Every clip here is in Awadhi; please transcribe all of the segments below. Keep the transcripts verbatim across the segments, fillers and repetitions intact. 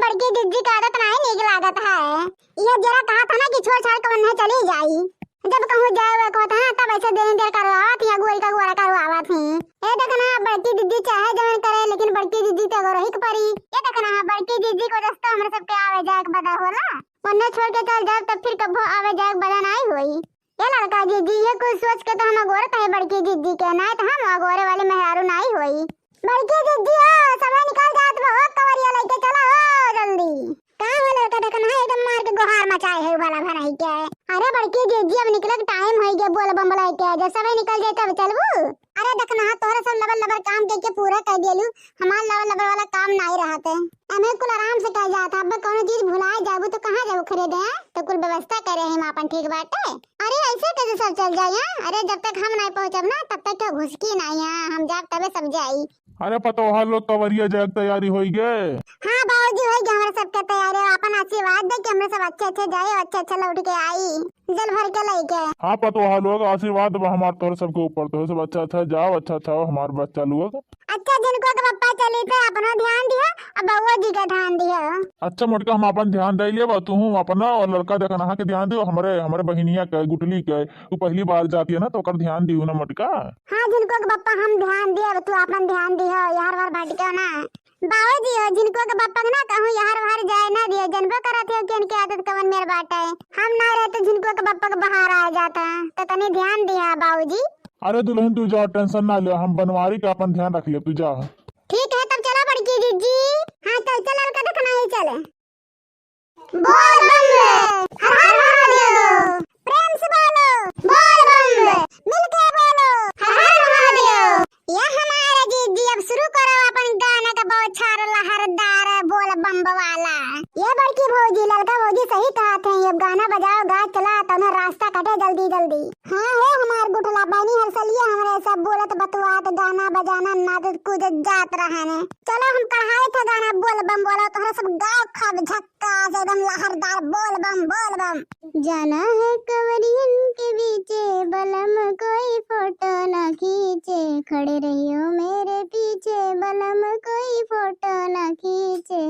बड़की जिज्जी का आदत नाहीं नीक लागत है। यह जरा कहा था ना कि छोड़ छाड़ के वन्ने चली जाई। जब कहूँ जाए हुए कहत है ना, तब ऐसे देर देर करवावत ही, अगुआ का अगुआ करवावत ही। ए देखना, बड़की जिज्जी चाहे जवन करे, लेकिन बड़की जिज्जी तो एगो रही के परी। ए देखना, बड़की जिज्जी को दस तो हमरे सबके आवे जाए के बदा होला। वन्ने छोड़ के चल जाए, तब फिर कभो आवे जाए के बदा नाहीं होई। ए लड़का जिज्जी, ये कुछ सोच के तो हम अगोरत है बड़की जिज्जी के, नाहीं तो हम अगोरे वाली मेहरारू नाहीं होई। बड़की जिज्जी हो, सभे निकल जात बा हो, कवरिया लइके चला हो जल्दी। का हो लड़का, देखना है एकदम मार के गोहार मचाए है भला भनाई के। अरे बड़की जिज्जी, अब निकले के टाइम होई गया, बोल बम लइके, जब सभे निकल जाए तब चलबू। अरे देखना है, तोहरे सब लबर लबर काम के, के पूरा कर देलू, हमार लबर लबर वाला काम नाहीं रहत है। एमे कुल आराम से कह जात है, अब कौनो चीज भुलाए जाबू तो कहाँ जाबू खरीदे? तो कुल व्यवस्था करे हम आपन, ठीक बाटे। अरे ऐसे कैसे सब चल जाई, हाँ? अरे जब तक हम नाहीं पहुँचब ना, तब तक क्यों घुसकी नाहीं, हाँ? हम जाब तबे सब जाई। अरे पतोहा लोग, कवरिया जाए के तैयारी होई गे? हाँ बाबूजी, होई गे हमरे सबके तैयारी। आपन आशीर्वाद दे कि हमरे सब अच्छे अच्छे जाए और अच्छे अच्छे लौट के आई, जल भर के लइके। हाँ पतोहा लोग, आशीर्वाद बा हमार तोहरे सबके ऊपर, तोहरे सब अच्छा अच्छा जाओ, अच्छा अच्छा हो हमार बच्चा लोग। अच्छा, जिनको के पप्पा चली थे, अपनो ध्यान दियो, अब बउओ जी के ध्यान दियो। अच्छा मोटका, हम अपन ध्यान दे लेबा, तू अपना और लड़का देखना के ध्यान दियो, हमरे, हमरे बहिनिया के, गुटली के, तू पहली बार जाती है ना, तो ओकर ध्यान दियो ना मोटका। हाँ, जिनको के पप्पा हम ध्यान दियो, तू अपन ध्यान दियो, यार वार भटके ना। बाबूजी हो, जिनको के पप्पा के ना कहूँ यार वार जाए ना दियो, जनबो करत हो कि इनके आदत कवन मेर बाटे। हम ना रहे तो जिनको के पप्पा के बाहर आ जाता, तो तनी ध्यान दिया बाबूजी। अरे दुल्हन, तू जा, tension ना ले, हम बनवारी के अपन ध्यान रख लेब, तू जा। ठीक है, तब चला बड़की जिज्जी। हाँ, चल, चल, लड़का देखना ही चले। बोल बम। हर हर महादेव। प्रेम से बोलो। बोल बम। मिलके बोलो। हर हर महादेव। या हमारा जिज्जी, अब शुरू करो अपन गाना का बौछार लहरदार बोल बम वाला। ये बड़की भौजी, लड़का भौजी सही कहत हैं, अब गाना बजाओ, गा चला, तौने रास्ता कटे जल्दी जल्दी। हाँ हो हमार गुठला बहनी हरसलिया, हमरे सब बोलत बतुआत गाना बजाना नाचत कूदत जात रहने। चलो हम कढ़ाई था गाना बोल बम बोलो, तोहरा सब गाँव खब झक्कास एकदम लहरदार बोल बम बोल बम। जाना है कवरियन के बीचे, बलम कोई फोटो ना खींचे, खड़े रहियो मेरे पीछे, बलम कोई फोटो ना खींचे।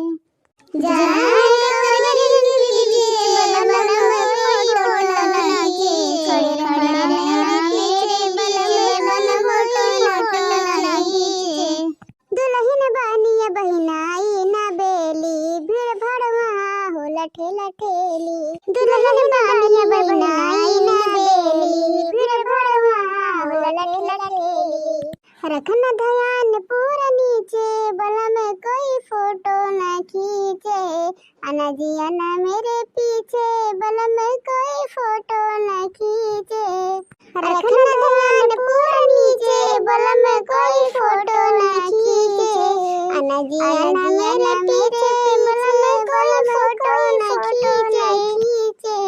जाना है कवरियन के बीचे, बलम कोई फोटो ना खींचे, खड़े रहियो मेरे पीछे, बलम कोई फोटो ना खींचे। दुलहिन बानिया बहिनाई ना बेली, भीड़ भड़वा हो लठे लठेली। दुलहिन बानिया बहिनाई ना बेली, भीड़ भड़वा हो लठे लठेली। रखना ध्यान पूरा नीचे, बलम कोई फोटो ना खींचे। आना जी आना मेरे पीछे, बलम कोई फोटो ना खींचे। रखना ध्यान पूरा नीचे, बलम कोई फोटो ना खींचे। आना जी आना मेरे पीछे, बलम कोई फोटो ना खींचे।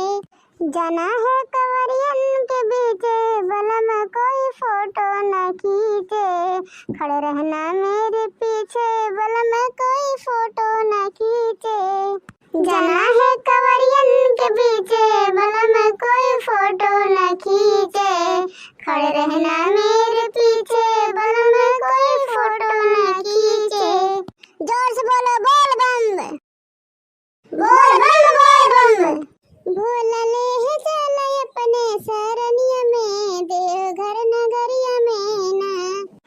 जाना है कवरियन के बीचे, बलम कोई फोटो ना खींचे। खड़े रहना मेरे पीछे, बलम कोई फोटो ना खींचे। जाना है कवरियन के बीचे, बलम कोई फोटो ना खींचे। खड़े रहना मेरे पीछे, बलम कोई फोटो ना खींचे। जोर से बोलो, बोल बम। बोल बम, बोल बम। भोला ले है चला अपने सरनिया में, देवघर नगरिया में ना।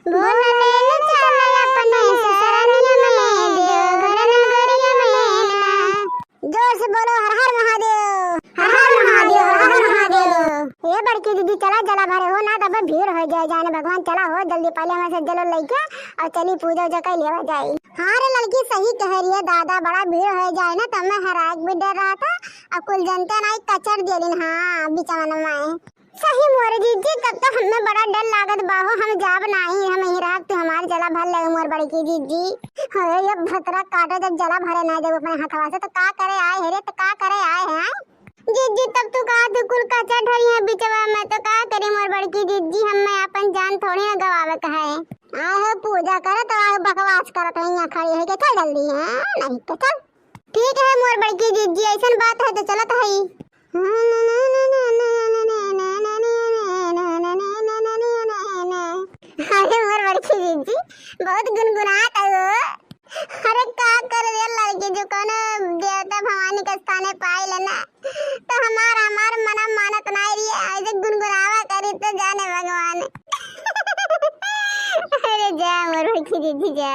भोला ले है चला अपने सरनिया में, देवघर नगरिया में ना। जोर से बोलो, हर हर महादेव, हर हर महादेव, हर हर महादेव। ए बड़की दीदी, चला जला भरे हो ना, तब भीड़ हो जाए जाने। भगवान चला हो जल्दी, पहले हमें से जलो लेके और चली पूजा उजा कर लेवा जाए। हाँ रे लड़की, सही कह रही है दादा, बड़ा भीड़ हो जाए ना, तब मैं हराक भी डर रहा था। अब कुल जनते ना कचर दियलिन, हाँ, बिचवन में। सही मोर जीजी, तब तो हमें बड़ा डर लागत बा हो, हम जाब नाही, हम यहीं रहब, तू हमार जला भर ले मोर बड़की जीजी। अरे ये भतरा काटो, जब जला भरे ना देब अपने हथवा से, तो का करे आए है रे, तो का करे आए हैं? जीजी, तब तू का, तू कुल कचर ढोई है बिचवा में, तो का करी मोर बड़की जीजी, हम मैं अपन जान थोड़ी ना गवावे का है। आए हो पूजा करे तो आए बकवास करत है, यहाँ खड़ी है के चल जल्दी, हाँ, नहीं तो चल। ठीक है मोर बड़की जीजी, ऐसन बात है तो चलत है। अरे मोर बड़की जीजी, बहुत गुनगुनात है वो। अरे का कर रे लड़की जो कोनो भवानी के स्थाने पाई लेना, तो हमार, हमार मना मानत नाई रही है, ऐसे गुनगुनावा करी तो जाने भगवान। अरे जा मोर की दीदी जा।